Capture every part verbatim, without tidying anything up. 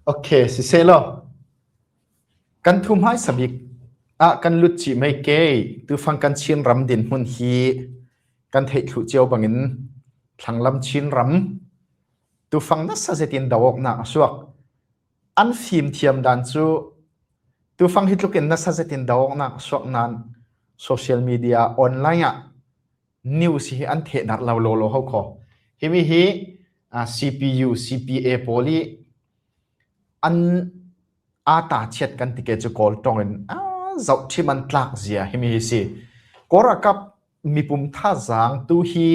Ok, siseh lo. Kan thu hmaisa bik ah kan lut cih mai kei, tufang kan Chin ram dinhmun hi kan theih thluh cio bangin thlanglam Chin ram tufang nasa zetin do awknak a suak. An fim thiam dan cu tufang hi tlukin nasa zetin do awknak a suak nan social media online ah news hi an thehdarh lo lawlaw ho kho. Himi hi, ah, C P U, C P A pawl i an ata chiat kan ti ke cu Kawl tongin a zohṭhim an tlak zia himi hi si. Kawl ralkap mipum thazaang tu hi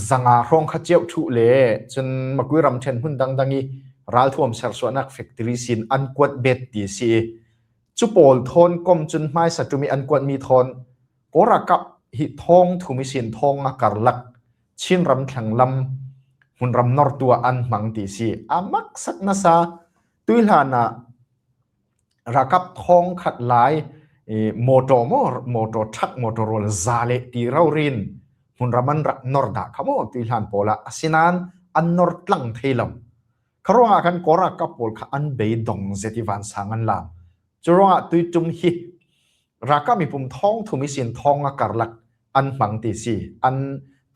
zanga hrawng kha cio thuh le cun makui ramṭhen hmun dangdang i ralthuam sersuahnak factory sin an kuat bet ti si i cu pawl thawn kom cun hmaisa ṭum i an kuatmi thawn Kawl ralkap hi thawng thum i sin thawng a karlak Chin ram thlanglam hmunram nortu ah an hmang ti si. A maksak nasa tuihlan ah ralkap thawng khat lai, eh, motor maw, motor truck, motor rual za le ti rori in hmunram an rak nor dah kha maw tuihlan pawl ah. Asinain an nor tlang thei lo. Kha ruangah khan Kawl ralkap pawl kha an beidong zet i vansang an lam. Cu ruangah tuiṭum hi ralkap mipum thawng thum i sin thawng a karlak an hmang ti si, an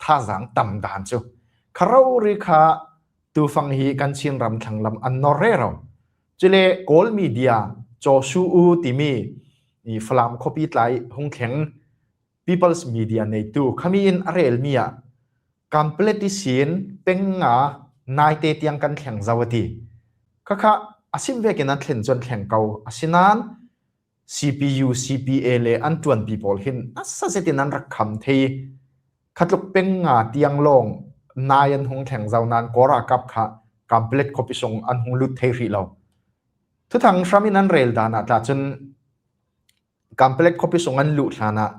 thazaang tam dan cu. Kha rori kha tufang hi kan Chin ram thlanglam an nor rero. Cule Kawl media, Caw Su U timi i Falam khuapi tlai hung thleng People's Media neitu khami in a relmi ah Kanplet i sin peng nga naite tiang kan thleng zo a ti. Kha kha a sim vekin an thlen cuan thleng ko. Asinain C P U, C P A le an ṭuanpi pawl hin nasa zetin an rak kham thei. Khatluk peng nga tiang lawng nai an hung thleng zo nan Kawl ralkap kha Kanplet khuapi sung an hung lut thei hrih lo. Thuthang hram in an rel dan ah tla cun Kanplet khuapi sung an luh hlan ah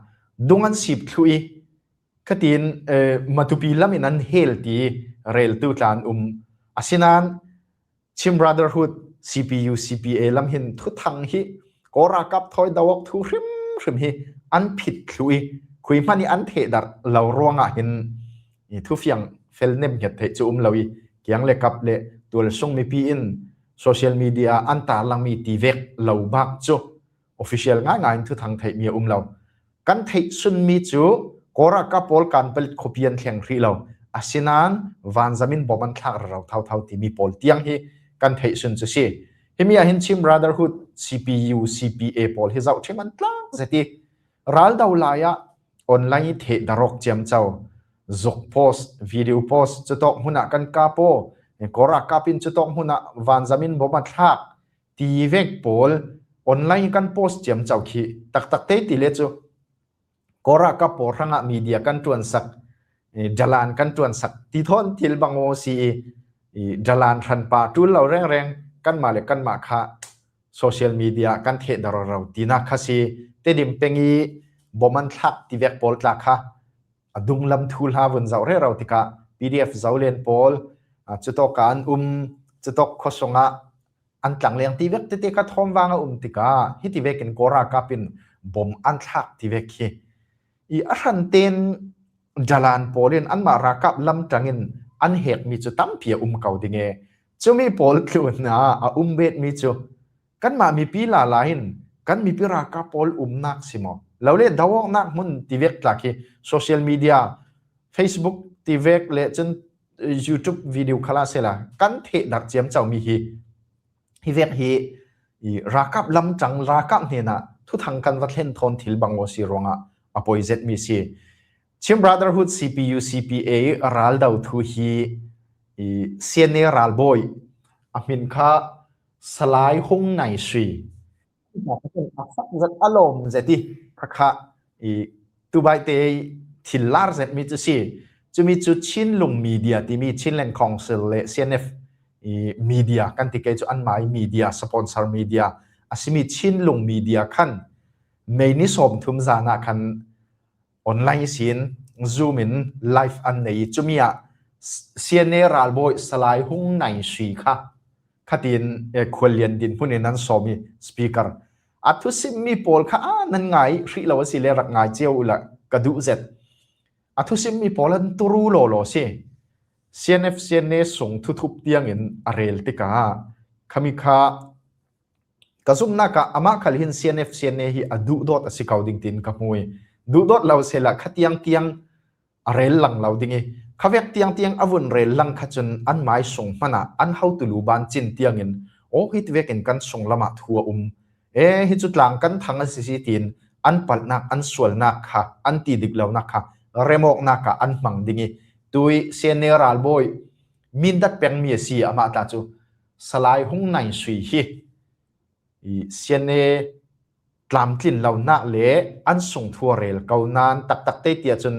dung an sip thluh i khatin, eh, Matupi lam in an hel ti reltu tla an um. Asinain Chin Brotherhood, C P U, C P A lam hin thuthang hi Kawl ralkap thawi do awk thu hrimhrim hi an phit thluh i khui hmanh i an thehdarh lo ruangah hin i thufiang fel nemhnget theih cu um lo i kiang le kap le tualsung mipi in social media an tarlangmi ti vek lo bak cu official ngaingai in thuthang theihmi a um lo. Kan theih sunmi cu Kawl ralkap pawl Kanplet khuapi an thleng hrih lo. Asinain vanzam in bom an thlak rero thotho timi pawl tiang hi kan theih sun cu si. Himi ah hin Chin Brotherhood, C P U, C P A pawl hi zohṭhim an tlak zet i raldo lai ah online i thehdarh awk ciamco, zuk post, video post, cutawk hmun ah kan kap aw, Kawl ralkap in cutawk hmun ah vanzam in bom a thlak ti vek pawl online kan post ciamco khi taktak te ti le cu Kawl ralkap pawl hrangah media kan ṭuansak, eh, dalan kan ṭuansak ti thawn thil bang aw si i, i dalan hranpa ṭul lo rengreng kanmah le kanmah kha social media kan thehdarh rero tinak kha si. Tedim peng i bom an thlak ti vek pawl tla kha a dunglam thu hla vun zoh rero tikah P D F Zolen pawl, ah, cutawk ah an um, cutawk khuasung ah an tlangleng ti vek tete kha thawm vang a um tikah hiti vekin Kawl ralkap in bom an thlak ti vek hi i a hranten dalan pawl in anmah ralkap lamtang in an hekmi cu tampi a um ko ding e. Cumi pawl tlunah a um betmi cu kanmah mipi lala in kan mipi ralkap pawl umnak si maw? Lo le do awknak hmun ti vek tla khi social media, Facebook ti vek le cun YouTube video khalah sela kan thehdarh ciamcomi hi hi vek hi i ralkap lamtang ralkap hnenah thuthang kan va thlen thawn thil bang aw si ruangah a poi zetmi si. Chin Brotherhood, C P U, C P A raldo thu hi i C N A ralbawi a hmin kha Salai Hung Nai Sui. A fak zet a lawm zet i kha kha i tubaite thil lar zetmi cu si. Cumi cu Chinlung Media timi Chinland Council le C N F i media kan ti kei cu anmah i media, sponsor media a simi Chinlung Media khan May ni sawmthum zan ah khan online sin Zoom in live an nei i cumi ah C N A ralbawi Salai Hung Nai Sui kha khatin, eh, Khuallian dinhmun in an sawm i speaker a thusimmi pawl kha a nan ngai hrih lo a si le rak ngai cio uhla ka duh zet. A thusimmi pawl an turu lawlaw si. C N F C N A sung thuthup tiangin a rel tikah Khami kha ka zumnak ah amah khal hin C N F, C N A hi a duhdawt a si ko ding tiin ka hmu i, duhdawt lo sehla kha tiang tiang a rel lang lo ding i, kha vek tiang tiang a vun rel lang kha cun an mai sung hmanah an hotu lu ban cin tiangin, aw, hiti vekin kan sung lamah thu a um. E, hi cu tlang kan thang a si si tiin an palhnak, an sualnak kha, an ti dik lonak kha remawknak ah an hmang ding i, tui C N A ralbawi Mindat pengmi a si amah tla cu Salai Hung Nai Sui hi i C N A tlamtlin lonak le an sung thu a rel ko nan taktak te tiah cun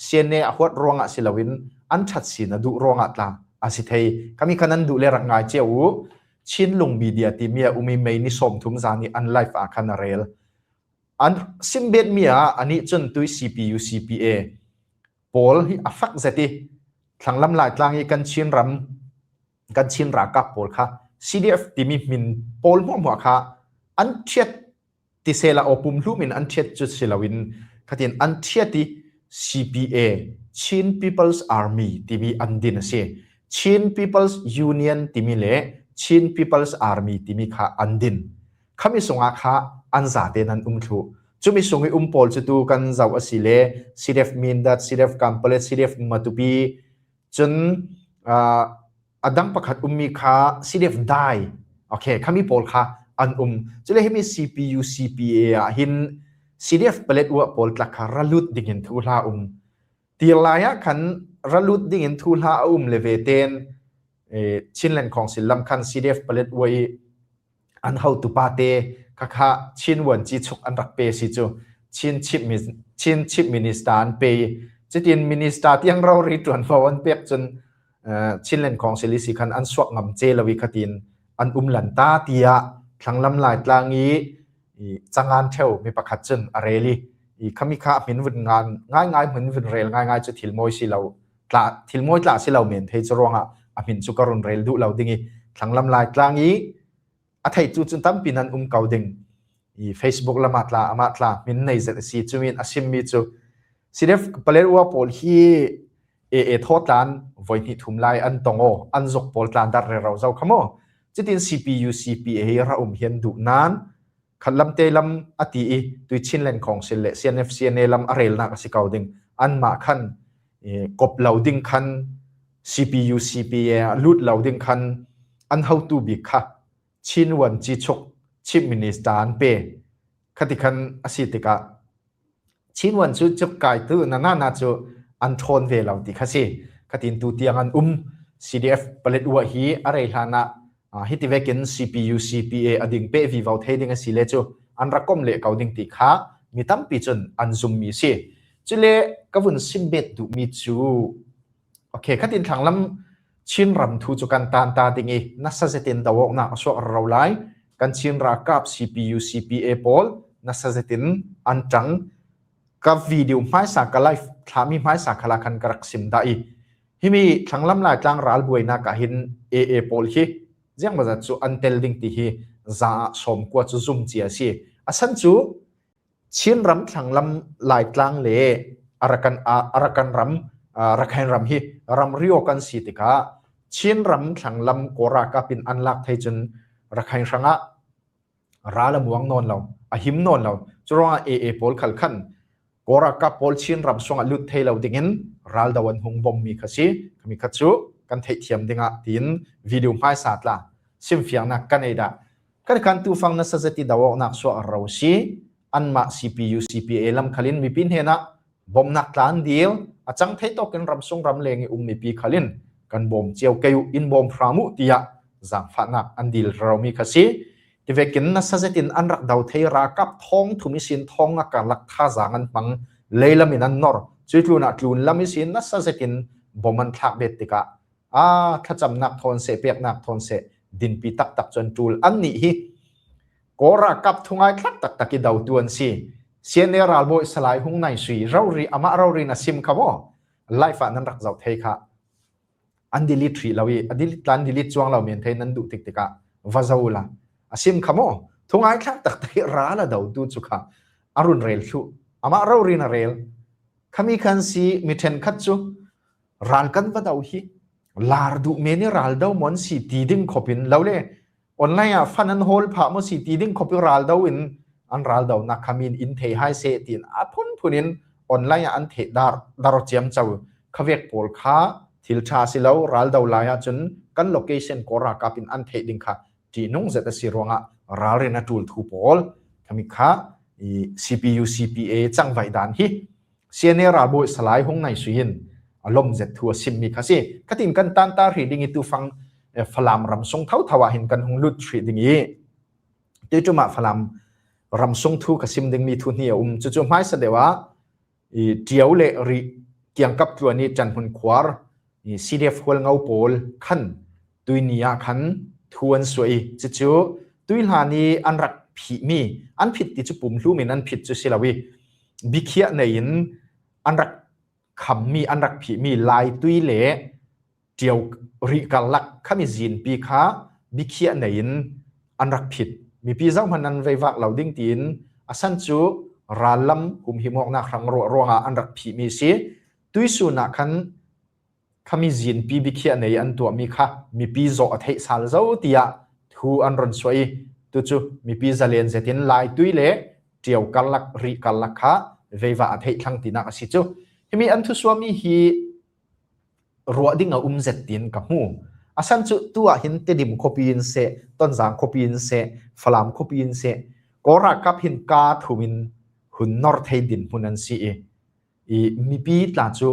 C N A a huat ruangah si loin an ṭhat sin a duh ruangah tla a si thei. Khami kha nan duh le rak ngai cio u. Chinlung Media timi a um i May ni sawmthum zan i an live ah khan a rel. An simbetmi ah anih cun tui C P U, C P A pawl hi a fak zet i, thlanglam Laitlang i kan Chinram, kan Chin ralkap pawl kha C D F timi hmin pawl hmuahhmuah kha an ṭhiat ti sehla aw pumhlum in an ṭhiat cu si loin, khatin an ṭhiat i C P A, Chin People's Army timi an din a si. Chin People's Union timi le Chin People's Army timi kha an din. Khami sungah kha an zate nan um thluh. Cumi sung i um pawl cu tu kan zoh a si le, C D F Mindat, C D F Kanpetlet, C D F Matupi, cun, aa, a dang pakhat ummi kha C D F Dai. Okay, khami pawl kha an um. Cule himi C P U, C P A ah hin C D F Paletwa pawl tla kha ra lut dingin thuhla a um. Tirlai ah khan ra lut dingin thuhla a um le ve ten, eh, Chinland Council lam khan C D F Paletwa i an hotu pate kha kha Chin Vuan Ci Chuk an rak pe si cu Chin Chief Mis-, Chin Chief Minister an pe i, cutin Minister tiang rori ṭuanvo an pek cun, eh, Chinland Council i si khan an suak ngam ce lo i khatin an um lan ta tiah thlanglam Laitlang i, i cangan ṭheu mi pakhat cun a rel i, i khami kha a hmin vun ngan ngaingai, hmin vun rel ngaingai cu thil mawi si lo, tla, thil mawi tla si lo men thei cu ruangah a hmin cu ka run rel duh lo ding i, thlanglam Laitlang i a thei cu cun tampi nan um ko ding. I Facebook lamah tla, amah tla hmin nei zet a si, cumin a simmi cu C D F Paletwa pawl hi A A thaw tlan voi hnih thum lai an tong aw, an zuk pawl tlan dar rero zo kha maw? Cutin C P U, C P A hi ra um hian duh nan, khat lam te lam a ti i, tui Chinland Council le C N F, C N A lam a relnak a si ko ding. Anmah khan, eh, kop lo ding khan, C P U, C P A a lut lo ding khan, an hotu bik kha Chin Vuan Ci Chuk Chief Minister an pe. Khati khan a si tikah, Chin Vuan Ci Chuk kai tu na na na cu an ṭhawn ve lo ti kha si. Khatin tu tiang an um. C D F Paletwa hi a rei hlanah, ah, hiti vekin C P U, C P A a ding peh vivo thei ding a si le cu an rak kom leh ko ding ti kha mi tampi cun an zummi a si. Cule ka vun simbet duhmi cu, okay, khatin thlanglam Chin ram thu cu kan tan ta ding i, nasa zetin do awknak a suak rero lai. Kan Chin ralkap C P U, C P A pawl nasa zetin an ṭang. Ka video hmaisa, ka live thlahmi hmaisa khalah khan ka rak sim dah i, himi thlanglam Laitlang ralbuainak ah hin A A pawl hi ziangmazat cu an tel ding ti hi za ah sawmkua cu zum cia a si. A san cu Chin ram thlanglam Laitlang le Arakan, a, Arakan ram, a, Rakhine ram hi ram rio kan si tikah Chin ram thlanglam Kawl ralkap in an lak thei cun Rakhine hrangah ral a muang nawn lo, a him nawn lo. Curuangah A A pawl khal khan Kawl ralkap pawl Chin ram sungah lut thei lo dingin ral do an hung bommi kha si. Khami kha cu kan theihthiam dingah tiin video hmaisa tla simfiangnak ka nei dah. Kan kan tu fang nasa zet i do awknak suak rero si. Anmah C P U, C P A lam khalin mipi hnenah bomnak tla an dil, a cang thei tawkin ramsung ramleng i um mipi khalin kan bawm cio kei uh, in bawm hram uh tiah zaangfahnak an dil reromi kha si. Tivekin nasa zetin an rak do thei ralkap thawng thum ihsin thawng nga karlak thazaang an hmang, leilam in an nor. Cuih tlunah tlun lam ihsin nasa zetin bawm an thlak bet tikah, aa, thlacamnak thawn seh, peknak thawn seh, dinpi taktak cu an ṭul. Annih hi Kawl ralkap thungai thlak taktak i dotu an si. C N A ralbawi Salai Hung Nai Sui rori, amah rori na sim kha maw? Live ah nan rak zoh thei kha. An delete hrih lo i, a delete tla an delete cuang lo men thei nan duh tik tikah va zoh uhla. A sim kha maw? Thungai thlak taktak i ral a dotu cu kha a run rel thluh. Amah rori na rel. Khami khan si mi ṭhenkhat cu ral kan va do hi, lar duh men i ral do maw an si ti ding khopin lo le, online ah fund an hawl phah maw si ti ding khawpi ral do in an ral donak kha min in thei hai seh tiin a phunphun in online ah an theh dar dar ciamco kha vek pawl kha thil ṭha si lo, ral do lai ah cun kan location Kawl ralkap in an theih ding kha ṭihnung zet a si ruangah ralrin a ṭul thu pawl khami kha i C P U, C P A cangvaih dan hi C N A ralbawi Salai Hung Naisui in a lom zet thu a simmi kha si. Khatin kan tanta hrih ding i tufang, eh, Falam ram sung thotho ah hin kan hung lut hrih ding i tuiṭum ah Falam ram sung thu ka sim dingmi thu hnih a um. Cucu hmaisa deuh ah i Ṭio le Rih kiangkap tluan i Ṭanhmun khuar i C D F Hualngo pawl khan tuini ah khan thu an suah i cucu tuihlan i an rak phihmi, an phit ti cu pumhlum in an phit cu si lo i bikhiah nei in an rak khammi, an rak phihmi Laitui le Ṭio Rih karlak khami zinpi kha bikhiah nei in an rak phit. Mipi zohman an veivak lo ding tiin a san cu rallam humhimawknak hrang ruah ruangah an rak phihmi si. Tuisun ah khan khami zinpi bikhiah nei an tuahmi kha mipi zawh a theih sal zo tiah thu an run suah i tucu mipi zalen zetin Laitui le Ṭio karlak, Rih karlak kha veivak a theih thlang tinak a si cu. Himi an thusuahmi hi ruah ding a um zet tiin ka hmu. A san cu tu ah hin Tedim khuapi in seh, Tonzang khuapi in seh, Falam khuapi in seh, Kawl ralkap hin kaa thum in hun nor thei dinhmun an si i, i mipi tla cu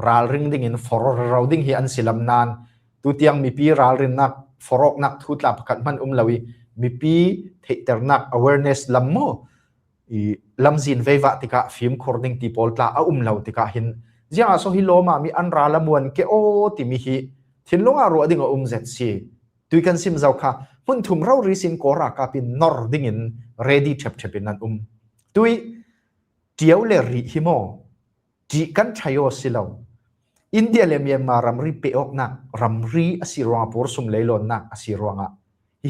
ralring dingin fororo ding hi an si lam nain tutiang mipi ralrinnak forawknak thu tla pakhat hman um lo i mipi theihternak awareness lam maw i lamzin veivah tikah fimkhur ding ti pawl tla a um lo tikah hin ziangah so hi lawmah mi an ral a muan ke aw timi hi thinlung ah ruah ding a um zet si. Tui kan sim zo kha hmun thum rori sin Kawl ralkap in nor dingin ready ṭhepṭhep in an um. Tui Ṭio le Rih hi maw ṭih kan ṭhai aw si lo. India le Myanmar ramri pehawknak ramri a si ruangah, pursum leilawnnak a si ruangah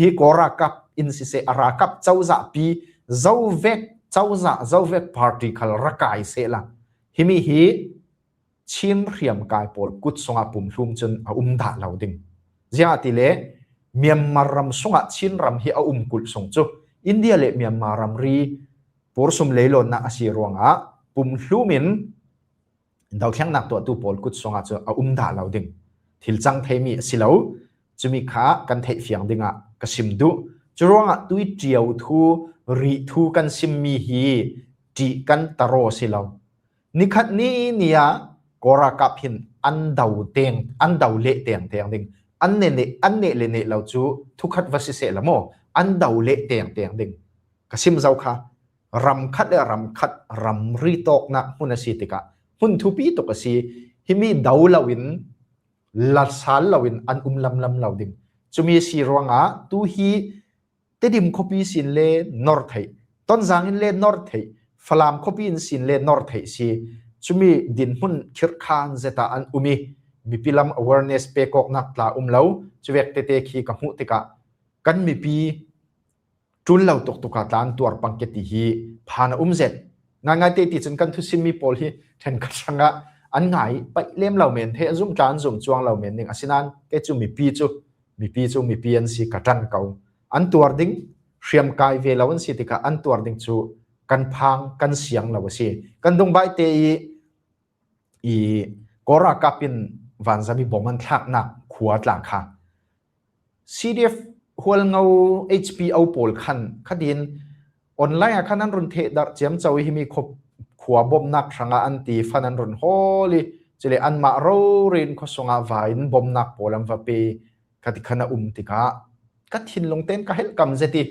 hi Kawl ralkap in siseh, a ralkap cozahpi zovek cozah zovek party khal ra kai sehla himi hi Chin hriamkai pawl kut sungah pumhlum cun a um dah lo ding. Ziangahtile Myanmar ram sungah Chin ram hi a um kulh sung cu India le Myanmar ramri pursum leilawnnak a si ruangah pumhlum in dothlennak tuahtu pawl kut sungah cu a um dah lo ding. Thil cang theimi a si lo. Cumi kha kan theih fiang dingah ka sim duh. Curuangah tui Ṭio thu, Rih thu kan simmi hi ṭih kan tar aw si lo. Nikhat ni ni ah Kawl ralkap hin an do teng, an do leh tengteng ding. An neh, an neh le neh lo cu thukhat va si seh la maw? An do leh tengteng ding. Ka sim zo kha, ram khat le ram khat ramri tawknak hmun a si tikah hmun thupi tuk a si. Himi do loin, la sal loin an um lamlam lo ding. Cumi a si ruangah tu hi Tedim khuapi sin le nor theih, Tonzang in le nor theih, Falam khuapi in sin le nor theih si. Cumi dinhmun khirhkhan zeta an um i mipi lam awareness pekawknak tla um lo. Cuvek tete khi ka hmuh tikah kan mipi ṭul lo tuktuk ah tla an tuar pang ke ti hi phan a um zet. Ngaingai te ti cun kan thusimmi pawl hi ṭhenkhat hrangah an ngai paih lem lo men, theih a zumh tla an zumh cuang lo men ding. Asinain kei cu mipi cu, mipi cu mipi an si ka ṭan ko. An tuar ding, hriamkai ve lo an si tikah an tuar ding cu kan phang, kan siang lo a si. Kan dungbaih te i i Kawl ralkap in vanzam i bom an thlaknak khua tla kha C D F Hualngo H P O pawl khan khatin online ah khan an run thehdarh ciamco i himi khuap-, khua bomnak hrangah an ti fan an run hawl i cule anmah rori in khuasungah vai in bomnak pawl an va pe kha ti khan a um tikah ka thinlung ten ka helhkam zet i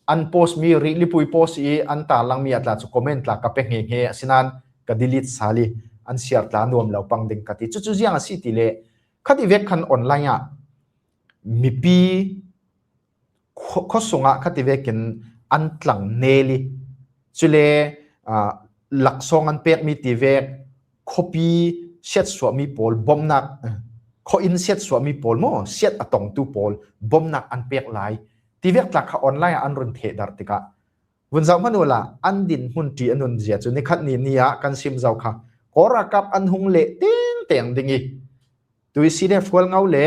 an post mi Rih Lipui post i an tarlang mi a tla cu comment tla ka pe hngehnge asinain ka delete sal i an siar tla nuam lo pang ding ka ti. Cucu ziang a si ti le kha ti vek khan online ah mipi khuasungah kha ti vekin an tlang nel i cule, aa, laksawng an pekmi ti vek khuapi siatsuahmi pawl bomnak, khuainn siatsuahmi pawl maw, siat a tongtu pawl bomnak an pek lai ti vek tla kha online ah an run thehdarh tikah vun zoh hmanh uhla an dinhmun ṭih an hun zia cu nikhat ni ni ah kan sim zo kha Kawl ralkap an hung leh tengteng ding i tui C D F Hualngo le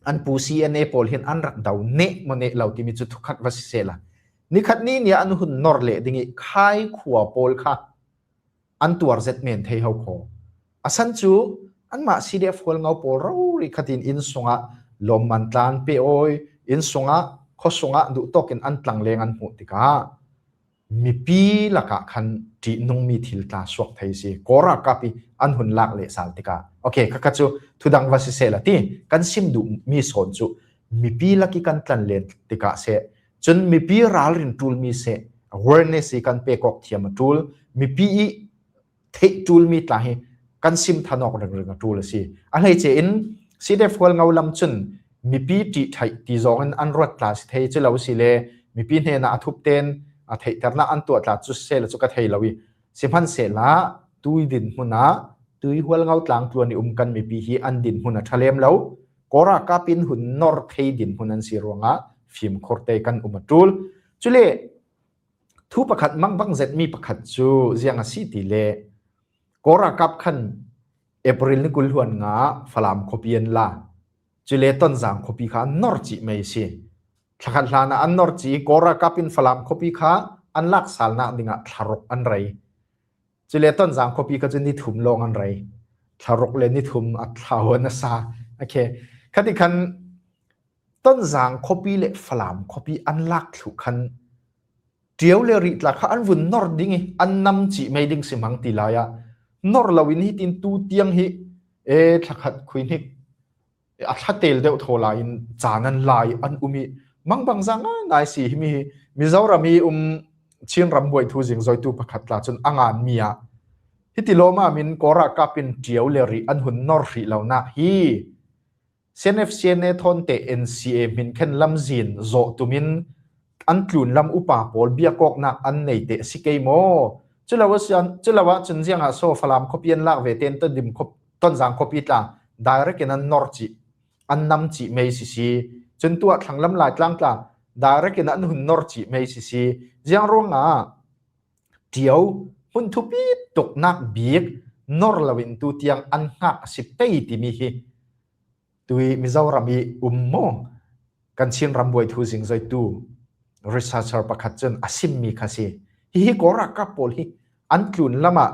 an pu C N A pawl hin an rak do neh maw neh lo timi cu thukhat va si sehla, nikhat ni nia an hun nor leh ding i Khai khua pawl kha an tuar zet men thei ho kho. A san cu anmah C D F Hualngo pawl rori khatin inn sungah lawmman tlan pe awi, inn sungah, khuasungah duhtawk in an tlang leng an hmuh tikah mipi lakah khan ṭihnungmi thil tla suak thei si. Kawra kap i an hun lak leh sal tikah, okay, kha kha cu thudang va si sehla ti kan sim duhmi sawn cu mipi lak i kan tlan len tikah seh, cun mipi ralrin ṭulmi seh, awareness i kan pek awk thiam a ṭul, mipi i theih ṭulmi tla hi kan sim than awk ringring a ṭul a si. A hleice in C D F Hualngo lam cun mipi ṭih theih ti zawng in an ruat tla si thei cu lo si le, mipi hnenah a thup ten a theihternak an tuah tla cu sisehla cu ka thei lo i, sihmanhsehla tui dinhmun ah tui Hualngo tlang tluan i um kan mipi hi an dinhmun a ṭha lem lo. Kawra kap in hun nor thei dinhmun an si ruangah fimkhur te kan um a ṭul. Cule thu pakhat mangbang zetmi pakhat cu ziang a si ti le, Kawra kap khan April ni kul hluan nga Falam khuapi an la. Cule Tonzang khuapi kha an nor cih mei si. Thlakhat hlan ah an nor cih i Kawra kap in Falam khuapi kha an lak salnak dingah thlaruk an rei. Cule Tonzang khuapi kha cu ni thum lawng an rei. Thlaruk le ni thum a thlau an a sa. Okay. Khati khan Tonzang khuapi le Falam khuapi an lak thluh khan ṭio le rih tla kha an vun nor ding i an nam cih mei ding si hmang ti lai ah nor lo in hitin tu tiang hi e thlakhat khuihnik a thla tel deuh thaw lai in caan an lai an um i mangbang za ngaingai si himi hi Mizoram i um Chin ram buai thu zingzoitu pakhat tla cun a nganmi ah hiti lawma min Kawra kap in ṭio le rih an hun nor hrih lonak hi C N F C N A thawnte N C A hminkhen lamzin zawh tumin an tlun lam upa pawl biakawknak an nei te a si kei maw? Culo a sian, culo ah cun ziangah so Falam khuapi an lak ve tein Tondim khuap-, Tonzang khuapi tla direct in an nor cih, an nam cih mei sisi. Cun tuah thlang lam Laitlang tla direct in an hun nor cih mei sisi. Ziang ruangah ṭio hmun thupi tuknak bik nor loin tu tiang an hngak a si pei timi hi tui Mizoram i um maw? Kan Chin ram buai thu zingzoitu researcher pakhat cun a simmi kha si. Hihi Kawra kap pawl hi an tlun lamah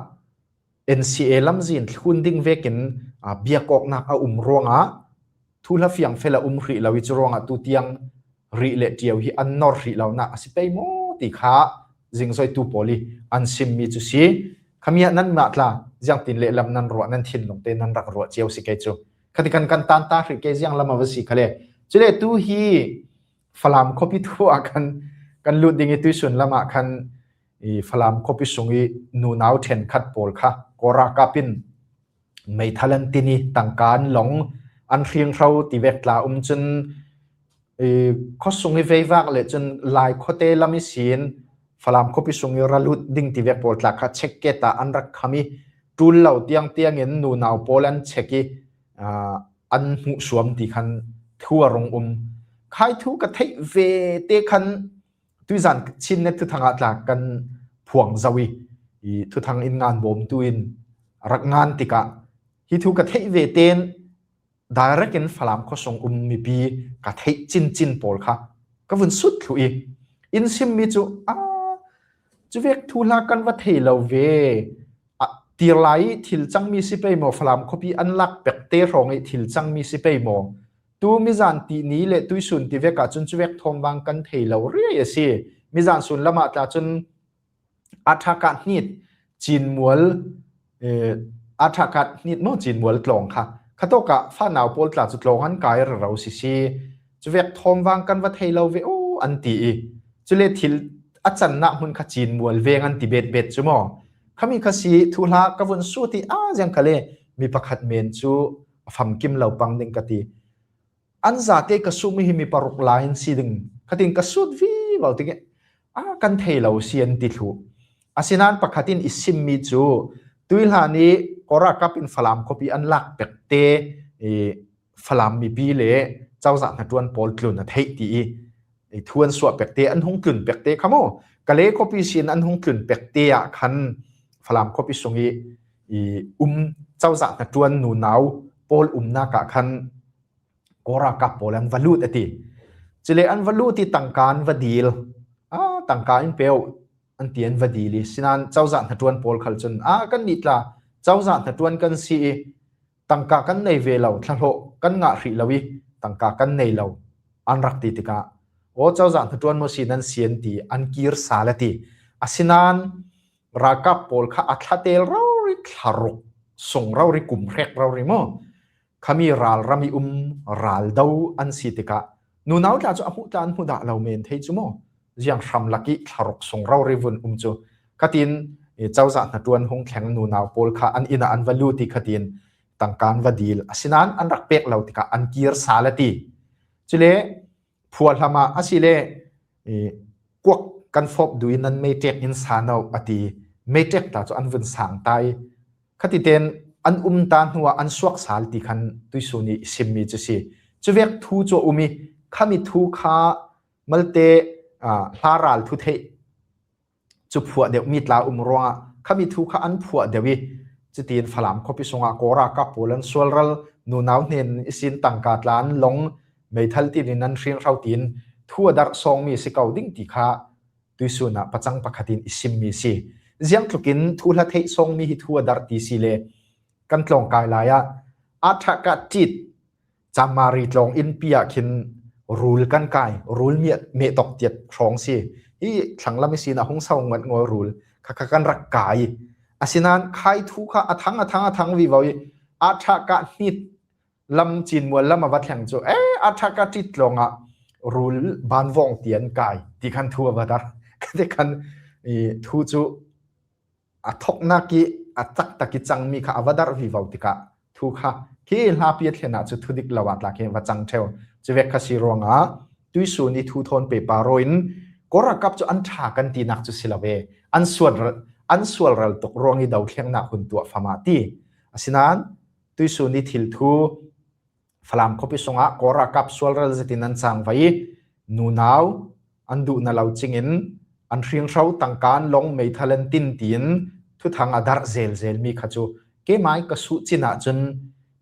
N C A lamzin thlun ding vekin, aa, biakawknak a um ruangah thuhla fiangfel a um hrih lo i cu ruangah tu tiang rih le ṭio hi an nor hrih lonak a si pei maw ti kha zingzoitu pawl i an simmi cu si. Khami ah nanmah tla ziangtin le lam nan ruah, nan thinlung te nan rak ruah cio si kei cu. Khati kan kan tanta hrih kei ziang lam a va si khale. Cule tu hi Falam khuapi thu ah kan, kan lut ding i tuisun lamah khan i Falam khuapi sung i nunau ṭhenkhat pawl kha Kawra kap in meithal an tin i tangka an long an hringhro ti vek tla um cun i khuasung i veivak le cun Lai khuate lam i sin Falam khuapi sung i ra lut ding ti vek pawl tla kha check gate ah an rak kham i ṭul lo tiang tiang in nunau pawl an check i, aa, an hmuhsuam ti khan thu a rung um. Khai thu ka theih ve te khan tuizan Chin Net thuthang ah tla kan phuang zo i, i thuthang in ngan bawmtu in rak ngan tikah hi thu ka theih ve tein direct in Falam khuasung um mipi ka theih cincin pawl kha ka vun sut thluh i in simmi cu, a, cuvek thuhla kan va thei lo ve. A, tir lai i thil cangmi si pei maw, Falam khuapi an lak pekte hrawng i thil cangmi si pei maw? Tu mizan ti ni le tuisun ti vek ah cun cuvek thawmvang kan thei lo riai a si. Mizan sun lamah tla cun a ṭha ka hnit Cinmual, eh, a ṭha ka hnit maw Cinmual tlawng kha. Khatawkah fanau pawl tla cu tlawng an kai rero sisi. Cuvek thawmvang kan va thei lo ve aw an ti i. Cule thil a cannak hmun kha Cinmual veng an ti betbet cu maw? Khami kha si thuhla ka vun sut i a ziang khale mi pakhat men cu a famkim lo pang ding ka ti. An zate ka sum hi mi paruk lai an si ding khatin ka sut vivo tikah a kan thei lo si an ti thluh. Asinain pakhat in i simmi cu tuihlan i Kawra kap in Falam khuapi an lak pekte i Falam mipi le cozah hnaṭuan pawl tlun a theih ti i, i thu an suah pekte an hung tlun pekte kha maw? Kale khuapi sin an hung tlun pekte ah khan Falam khuapi sung i, i um cozah hnaṭuan nunau pawl umnak ah khan Kawra kap pawl an va lut a ti. Cule an va lut i tangka an va dil. A, tangka in peuh an ti an va dil i. Sinan cozah hnaṭuan pawl khal cun, a, kan nih tla, cozah hnaṭuan kan si i, tangka kan nei ve lo, thlahlawh kan ngah hrih lo i, tangka kan nei lo, an rak ti tikah, aw, cozah hnaṭuan maw si nan si an ti, an kir sal a ti. Asinan ralkap pawl kha a thlatel rori, thlaruk sung rori, kum hrek rori maw, khami ralram i um raldo an si tikah, nunau tla cu a hmuh tla an hmu dah lo men thei cu maw? Ziang hram lak i thlaruk sung rori vun um cu. Khatin, eh, cozah hnaṭuan hung thleng nunau pawl kha an inn ah an va lut i khatin tangka an va dil. Asinan an rak pek lo tikah an kir sal a ti. Cule phuahlam ah a si le, eh, kuak kan fawp duh i nan meiṭek in sa no a ti. Meiṭek tla cu an vun sang ta i, khatiten an um ta hnuah an suak sal ti khan tuisun i simmi cu si. Cuvek thu cu a um i, khami thu kha malte, ah, hlaral thu theih cu phuah deuh mi tla um ruangah khami thu kha an phuah deuh i, cutin Falam khuapi sungah Kawra kap pawl an sualral, nunau hnen ihsin tangka tla an long, meithal tin in an hringhro tiin thu a darh sawngmi a si ko ding ti kha tuisun ah pacang pakhat in i simmi a si. Ziangtlukin thu hla theih sawngmi hi thu a darh ti si le kan tlawngkai lai ah a ṭhaka tit Chamari tlawng innpi ah khin rul kan kai, rul meh, meh tawk tiat hrawng si. Hi thlanglam ihsin a hung so ngat ngaw rul kha kha kan rak kai. Asinan khai thu kha a thang, a thang, a thang vivo i, a ṭha ka hnit lam Cinmual lam a va thleng cu, eh, a ṭha ka ṭit tlawng ah rul banvawng tian kai ti khan thu a va dar. Kha ti khan i thu cu a thoknak i a taktak i cangmi kha a va darh vivo tikah thu kha khi hlapi a thlen ah cu thudik lo ah tla khi va cang ṭheu. Cuvek kha si ruangah tuisun i thu thawn pepa raw in Kawra kap cu an ṭha kan tinak cu si lo ve. An sual, an sual ral tuk ruang i dothlengnak hun tuah famah ti. Asinan tuisun i thil thu Falam khuapi sungah Kawra kap sual ral zetin an cangvai i nunau an duh na lo cingin an hringhro tangka an long meithal an tin tiin thuthang a darh zelzel mi kha cu keimai ka suh cin ah cun,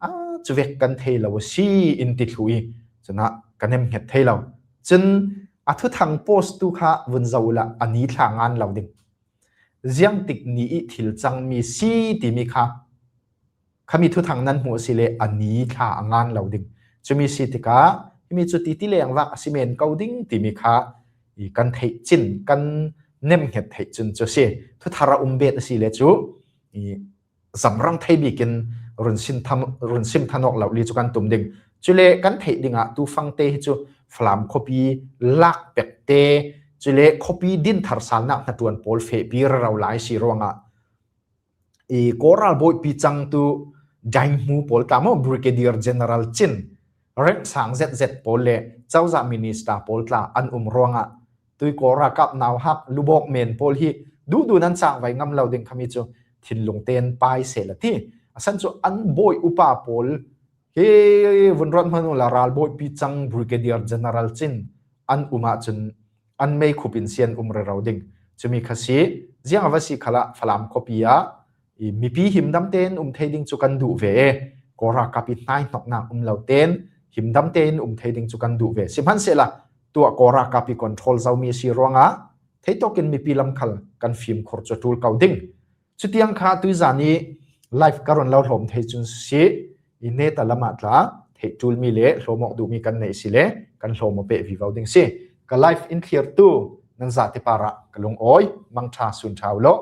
a, cuvek kan thei lo a si in ti thlu i cun ah ka nemhnget thei lo. Cun a thuthang post tu kha vun zoh uhla a ni thla ngan lo ding. Ziangtik ni i thil cangmi si timi kha khami thuthang nan hmuh a si le a ni thla a ngan lo ding. Cumi si tikah himi cu titi lengvak a si men ko ding timi kha i kan theih cin, kan nemhnget theih cun cu si. Thuthar a um bet a si le cu i zamrang thei bikin run sim tham, run sim thanawk lo li cu kan tum ding. Cule kan theih dingah tu fangte hi cu Falam khuapi lak pekte, cule khuapi din tharsalnak hnaṭuan pawl fehpi rero lai si ruangah i Kawral bawipi cangtu dainghmu pawl tla maw, Brigadier General Cin, reng sang zetzet pawl le cozah minister pawl tla an um ruangah tui Kawra kap nauhak lubawk men pawl hi duhduh nan cangvai ngam lo ding khami cu thinlung tein pai seh la ti. A san cu an bawi upa pawl hi vun ruat hmanh uhla ralbawipi cang Brigadier General Cin an um ahcun an meikhup in si an um rero ding. Cumi kha si, ziang a va si khalah Falam khuapi ah i mipi himdam tein um thei ding cu kan duh ve. Kawra kap i hnaihnoknak um lo tein himdam tein um thei ding cu kan duh ve. Sihmanhsehla tuah Kawra kap i control zomi a si ruangah theitawkin mipi lam khal kan fimkhur cu a ṭul ko ding. Cutiang kha tuizan i live ka run lo hlawm thei cun si, i neta lam ah tla theih ṭulmi le hlawm awk duhmi kan neih si le kan hlawm aw peh vivo ding si. Ka live in thlirtu nan zate parah ka lungawi, mangṭha sun ṭha u law.